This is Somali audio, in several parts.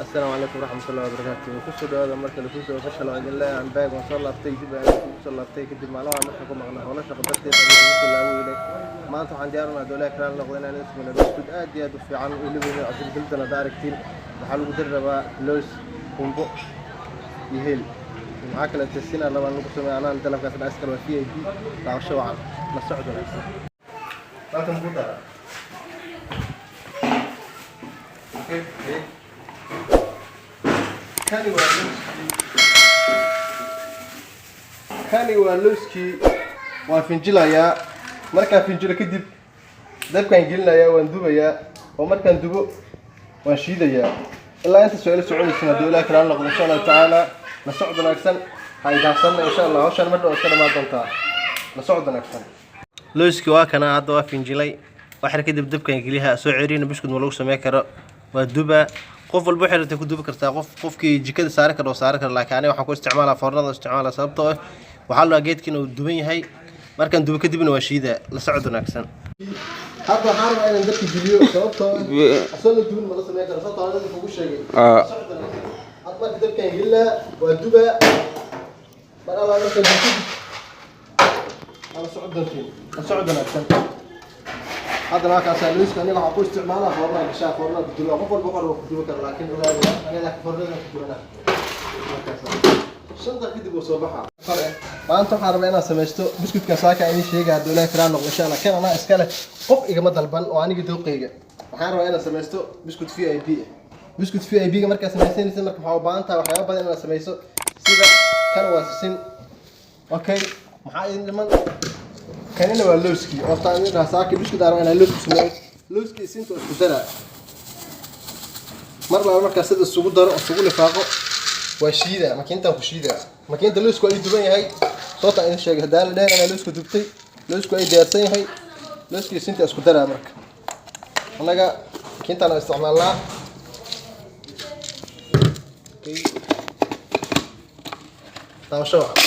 Assalaamu calaykum waraxmatullahi wabarakaatu. Kusoo dhawaada marka lakusoo official oo idin leeyahay. I'm back, waan soo laabtay, dib ayaan kugu soo laabtay kadib maalmaha marka ku maqnaa howlo shaqo darteed ayaan ugu soo laabi weynay. Maanta waxaan diyaar unahay dowlaha kalaal noqdo inaan idin sameeyo buskud aad iyo aad u fiican, weliba inay cajab hadda aragtiin. Waxaa lagu dari rabaa loos, qumbo iyo heel. Maxaa kale sinaa rabaan lagu sameeyo anaan dalabkaas dhaa iskale waa VIP. Daawasho wacan, la socod wanaagsan. Halkan ku dara. Okay, okay. Kani waa lowskii, kani waa lowskii. Waan finjilayaa. Markaan finjilo kadib dabkaan gelinayaa, waan dubayaa, oo markaan dubo waan shiidayaa. Ilaa inta soo ila soconaysin haddii Ilaah kala noqdo, insha Allahu tacaala. La socod wanaagsan, ha idaafsanna. Insha Allah hawshaan mar dhow iska dhamaan doontaa. La socod wanaagsan. Lowskii waa kana, hadda waa finjilay. Waxyar kadib dabkaan geliyaha soo cerina. Buskud ma lagu sameyn karo, waa dubaa. Qof walba waxay rabtay ku dubi kartaa. Qof qofkii jikada saari karo oo saari karo, laakiin aniga waxaan ku isticmaalaa foornada isticmaalaa, sababtoo ah waxaa la rabaa geedkan uu duban yahay. Markaan dubo kadibna waa shiidaa. La socod wanaagsan. Hadda waxaan rabaa inaan dabka geliyo, sababtoo ah asoo la dubin ma la sameyn karo, sababtoo ah dadka kugu sheegay. La socod wanaagsan. Hadda marka dabkaan gelinaa, waa dubaa. Mar alla markaan dubo kadib ala socod doontiin. La socod wanaagsan. Haddana waa kaasaa lowska. Aniga waxaan ku isticmaalaa foornada gashaa, foornada ku duba. Qof walba qor ku duba kara, laakiin ogaada, aniga laakiin foornada ku dubanaa. 5 daqiiqo kadib wuu soo baxaa. Maanta waxaan rabaa inaan samaysto buskudka saaka idin sheega hadduu Ilaahay karaan noqdo, insha Allah. Kan anaa iska leh, qof igama dalban oo aniga dooqeyga. Waxaan rabaa inaan samaysto buskud VIP ah. Buskud VIP ga markaa samaysanaysa, marka waxaa u baahan tahay waxyaaba badan inaad samayso, sida kan waa sisin. Okay, maxaa idin dhiman? Kanina waa lowskii. Horta idin dhaha saaka buskud aan rabaa inaan lowsku sameeyo. Lowskii isinta oo isku daraa. Mar laba markaa sida isugu daro, isugu lifaaqo, waa shiidaa. Makiintaan ku shiidaa. Makiinta lowsku waa ii duban yahay, sababtaan idin sheegay haddaan la dheer inaa lowsku dubtay. Lowsku waa ii diyaarsan yahay. Lowskii isinta isku daraa. Marka annaga makiintaan aan isticmaalnaa. Okay. Daawasho wacan.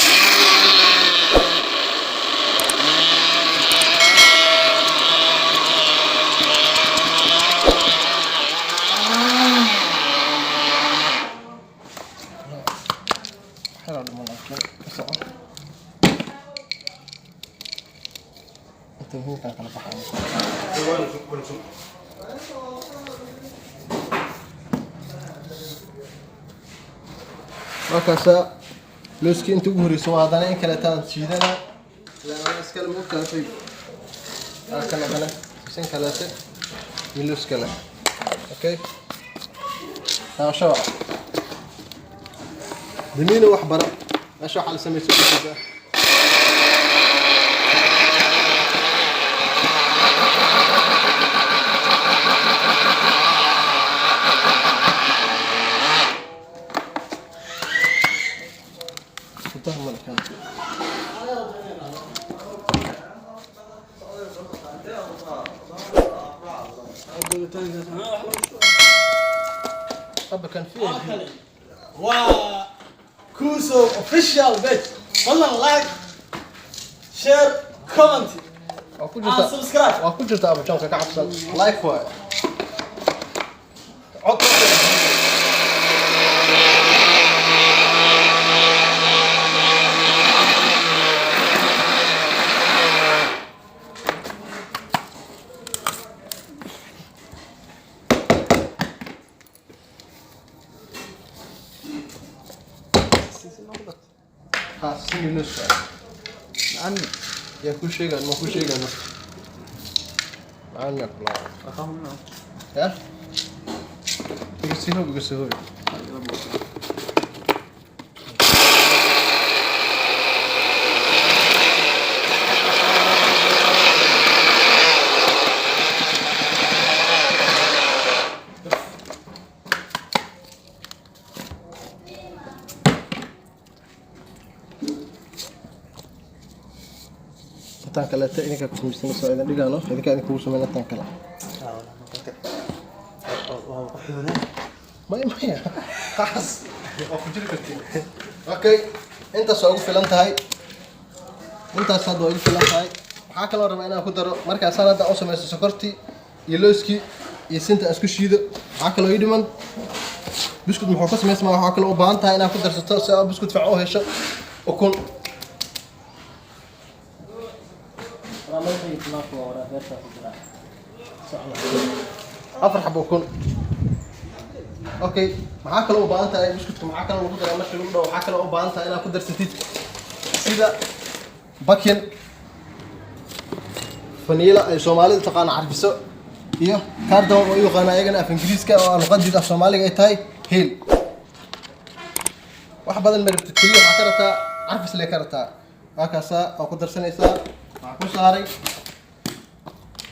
Xero dhiman, laakiin ka soco. Inta muhiimkaan kala baxayo. Markaasaa looskii inta ugu horeysa waa. Haddana in kaleetaan shiidana, ilaan anaa iskale ma ogtahay. Waa kan haddana sisin kaleete iyo loos kale. Okay, daawasho wacan. Damiino wax bara meesha waxaa la samayso ujeedaa. Gudaha malkan. Abba kan VIP. Waa Kuso Official page. Fadlan like, share, comment Waa ku and jirta. subscribe. Waa ku jirta abajoonka ka cabsan. Like waay. Cod. Ha sini loo. Macaan. Yaa ku sheegaan? Ma ku sheegaan macaan yaa kula ya? Iga sii hubi, iga sii hubi. Intaan kaleeta idinkaa ku samaysanaysa, idin dhigaano, idinkaa idinkugu sameyn intaan kale. Maya, maya, qaas waa ku jiri kartiin. Okay, intaas waa ugu filan tahay. Intaas hadda waa igu filan tahay. Waxaa kaloo rabaa inaan ku daro markaasaan hadda u samaysto sokortii iyo looskii iyo sinta aan isku shiido. Waxaa kaloo ii dhiman Buskud muxuu ka samaysmaa? Waxaa kale u baahan tahay inaad ku darsato si aad buskud fiican u hesho ukun. Afar xabo ukun. Okay, maxaa kale u baahan tahay buskudka? Maxaa kale lagu daraa marka lagu dhawo? Waxaa kale u baahan tahay inaad ku darsatid sida bakin, faniila ay Soomaalida taqaana carfiso, iyo cardamom oo u yaqaana ayagana af Ingiriiska oo luqadiisa af Soomaaliga ay tahay heel. Wax badan ma rabtid, keliya waxaa ka rabtaa carfis lee ka rabtaa. Waa kaasaa, waa ku darsanaysaa. Waxaa ku saaray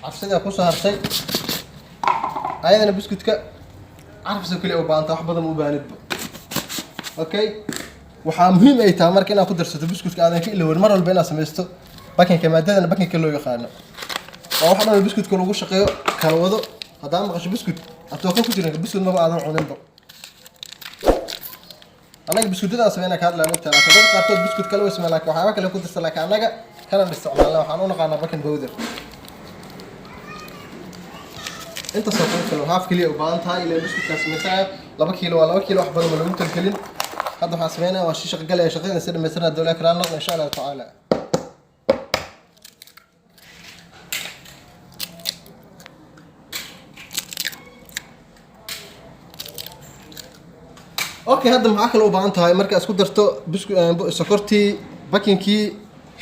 carfisadaa ku soo hartay ayadana. Buskudka carfis oo keliya u baahanta, wax badan ma u baahnidba. Okay, waxaa muhiim ay tahay marka inaad ku darsato buskudka aadan ka ilowin mar walba inaad samaysto bakinka, maadadana bakinka loo yaqaano. Waa wax dhan buskudka lagu shaqeeyo kala wado. Haddaa maqasho buskud atooka ku jirin, buskud maba aadan cuninba. Annaga buskudadaan sameynaa ka hadlaya mogtaa, laakiin dadka qaarkood buskud kale way sameyn, laakiin waxyaaba kale ku darsan. Laakiin annaga kanan isticmaalna, waxaan u naqaanaa baking powder. Intaasoo kuu filan, haaf keliya u baahan tahay ilaa buskudkaa samaysanaya 2 kiilo waa 2 kiilo, wax badan ma lagu talgelin. Hadda waxaan sameynaya waa shi shaqo galaya, shaqadan si dhamaystirnaa dowlaha karaan noqda insha Allahu tacaala. Okay, hadda maxaa kale u baahan tahay marka isku darto sokortii, bakinkii,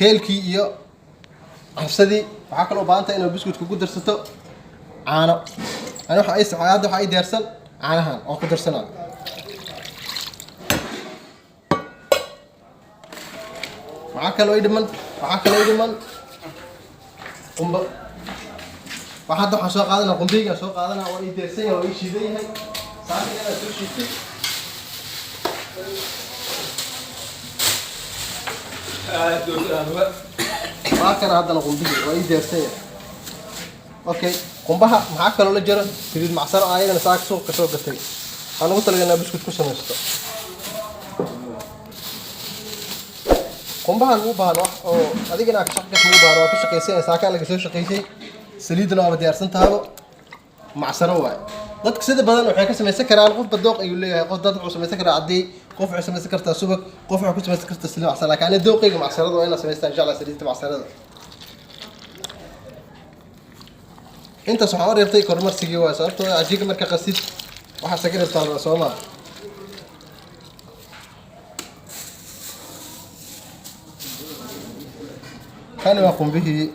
heelkii iyo carfsadii? Waxaa kaloo u baahan tahay inaad buskudka ku darsato caano. Ani waxa ay hadda waxaa ii diyaarsan caanahan oo ku darsanaa. Maxaa kaloo ii dhiman? Waxaa kaloo ii dhiman qumbo. Waxa hadda waxaan soo qaadanaa qumbeygaan soo qaadanaa, waa ii diyaarsan yahay, waa ii shiidan yahay, saaka soo shiitay. Waa kana haddana qumbihii waa ii diyaarsan yahay. Okay, qumbaha maxaa kaloo la jiro? Saliid macsaro ah, ayadana saaka suuqa ka soo gatay. Waxaan ugu talagalnaa buskud ku samaysto. Qumbahan u baahan wax oo adiga inaa ka shaqo gasho u baahan, waa ka shaqaysay, saakaa laga soo shaqaysay. Saliidna waaba diyaarsan tahaba, macsaro waaye. Dadka sida badan waxay ka samaysan karaan, qofba dooq ayuu leeyahay. Qof dad wuxuu samaysan karaa cadday, qof wuxuu samaysan kartaa subag, qof wuxuu ku samaysan kartaa saliid macsaro. Laakiin aniga dooqayga macsarada waa inaa samaystaan insha Allah saliidda macsarada. Intaas waxaan u reebtay kormarsigii waay, sababtoo ah cajiinka marka qasid waxaa saga reebtaa soo maa. Kani waa qumbihii.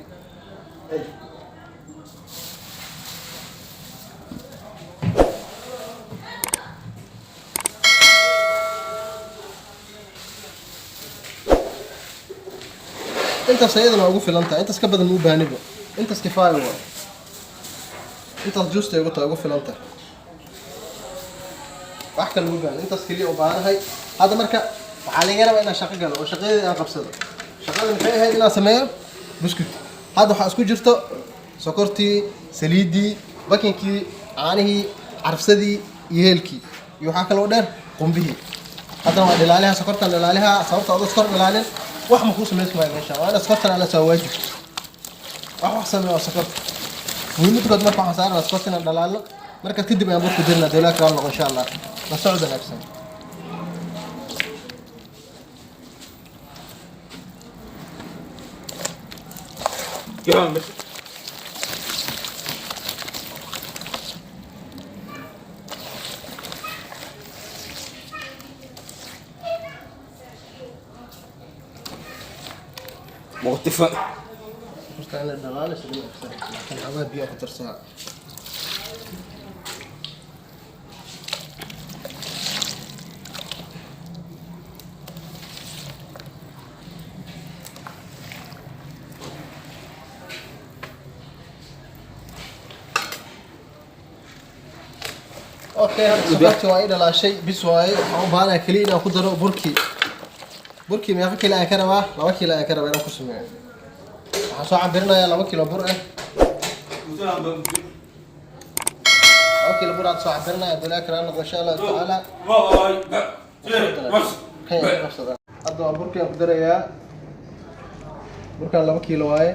Intaas ayadana waa ugu filan tahay, intaas ka badan ma u baahniba. Intaas kifaaya waa, intaas juustay ugu tahay, ugu filan tahay, wax kale ma baahni, intaas keliya u baahanahay. Hadda marka waxaa laga rabaa inaan shaqo galo oo shaqadeeda aan qabsado. Shaqada maxay ahayd? Inaan sameeyo buskut. Hadda waxaa isku jirto sokortii, saliiddii, bakinkii, caanihii, carfsadii iyo heelkii, iyo waxaa kaloo dheer qumbihii. Haddana waa dhilaaliha sokortan, dhilaaliha, sababta adoo sokor dhilaalin wax ma kuu samaysmaayo meesha. Waa inaad sokortan ala soo waajib wax sameeyo waa sokorta muhiimadkood. Marka waxaan saarnaa sokorta inaan dhalaalno, markaas kadib ayaan burku dirnaa dowlaha kala noqo insha Allah. La socod wanaagsan. Gel. مغتفة. Sokorta inay dhalaalayso wanaagsan, laakiin xoogaa biyo ku darsaa. Okay, hadda sokortii waa ii dhalaashay, bis waaye. Waxaan u baahanahay keliya inaan ku daro burkii. Burkii meeqa kilo ayaan ka rabaa? 2 kiilo ayaan ka rabaa inaan ku sameeyo. Waxaan soo cabirinayaa 2 kilo bur ah. 2 kiilo bur aan soo cabirinaya, dulaa kala noqo insha Allahu tacaala. Kan yar qabsada. Hadda waa burkii aan ku darayaa. Burkaan 2 kiilo waaye.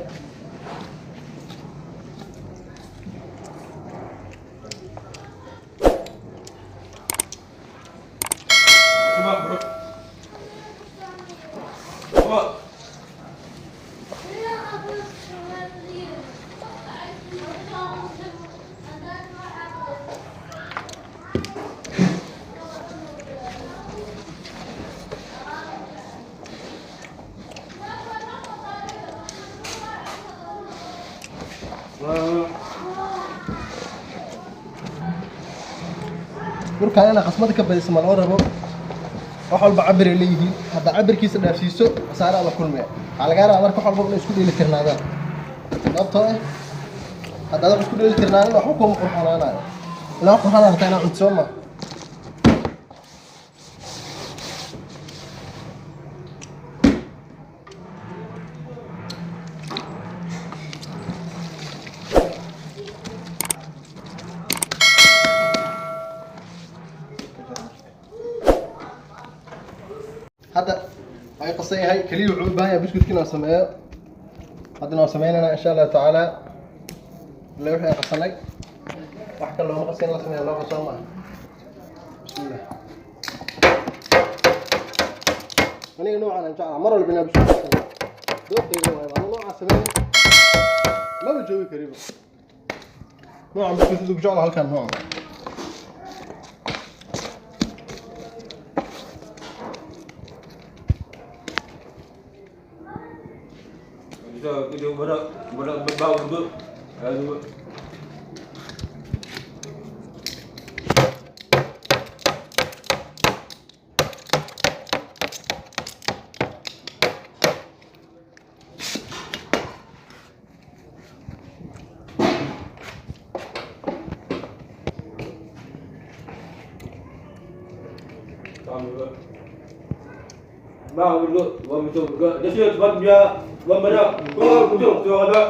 Burkaan inaa qasmada ka badiso ma loo rabo. Wax walba cabir ay leeyihiin. Haddaa cabirkiisa dhaafsiiso, khasaare la kulmaya. Waxaa lagaa rabaa marka wax walba inay isku dheeli tirnaadaan, sababtoo ah haddaad wax isku dheeli tirnaanin, waxba kuma qurxonaanayo. Ilaa wax qurxonaa rabtaa inaa cunto, soo ma? Hadda way qasan yahay. Keliya wuxuu u baahan yahay buskudka inaan sameeyo. Haddana waan sameynaynaa, insha Allahu tacaala. Ila wixii aan qasanay, wax kale looma qasin, la sameeya loo qaso maaha. Bismillah. Aniga noocan aan jeclaa mar walba inaan buskud sameeyo, dooqeyga waayo. Anu noocaan sameeyo maba joogi kariba. Noocan buskudka ugu jeclaa halkan noocan. Kita kita borak borak berbau untuk lalu. Bang dulu, bang betul juga. Dia sebab dia bang berak. Kau betul tu ada.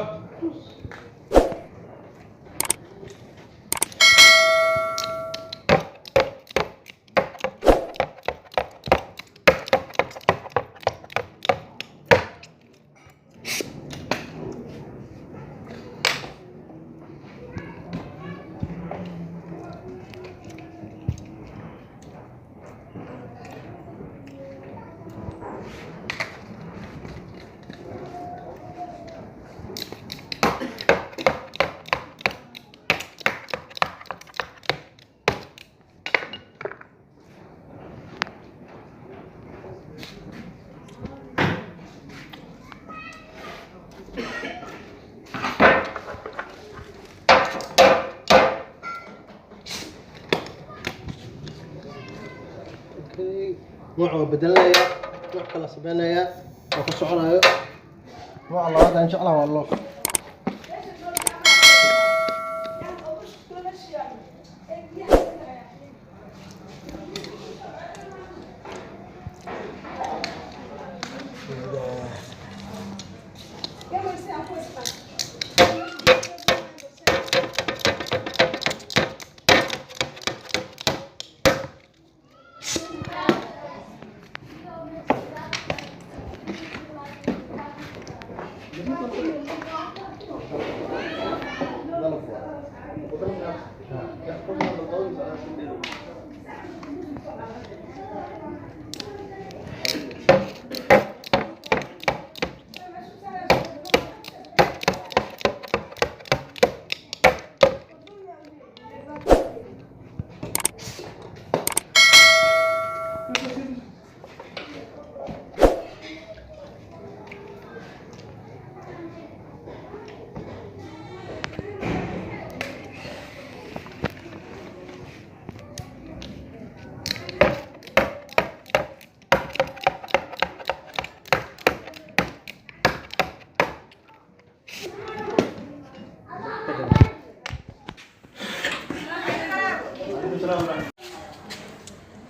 Nooca waa bedelanayaa, nooc kala sameynayaa oo ku soconayo. Nooca labaad aan jeclaha waa loof.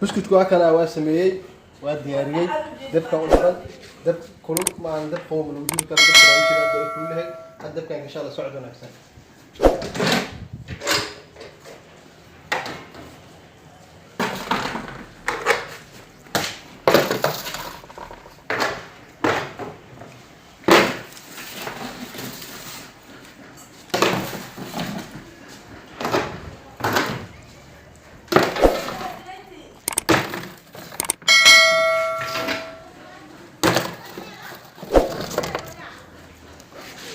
Buskudku waa kana, waa sameeyey, waa diyaariyey. Dabka u dhigan, dab kulul maahan, dab qabow lagu dubi karo. Dabka waa jira, dab kulul yahay. Had dabkan insha Allah. Socod wanaagsan.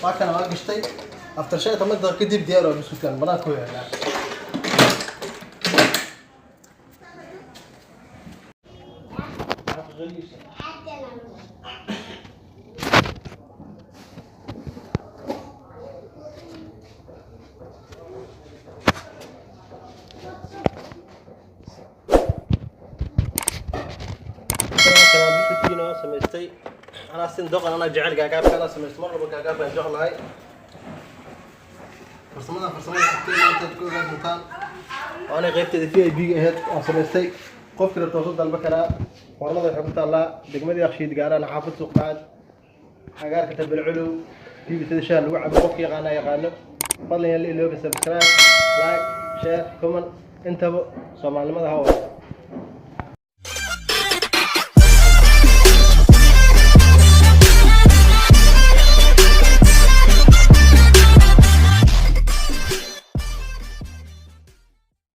Waa kana, waa gashtay. After 15 daqiiqo kadib diyaar waa buskudkan, banaanka ku yaalaa. Buskudkiina waa samaystay. Anaa sin doqon, anaa jecel gaagaabka, anaa samaysto mar walba gaagaabkaan jeclahay. Farsamada xigtay maanta aad ku ogaan doontaan waa anay qaybteeda VIP ga ahayd aan samaystay. Qofkii rabta waa soo dalba karaa. Qornada waxay ku taallaa degmadii Akshiid, gaaraan xaafad Suuqaad, agaarka Tabelculow, bibitada shaah lagu cabo. Qofki yaqaana yaqaano. Fadlan yalla ilooba subscribe, like, share, comment intaba. Soomaalinimada ha wada.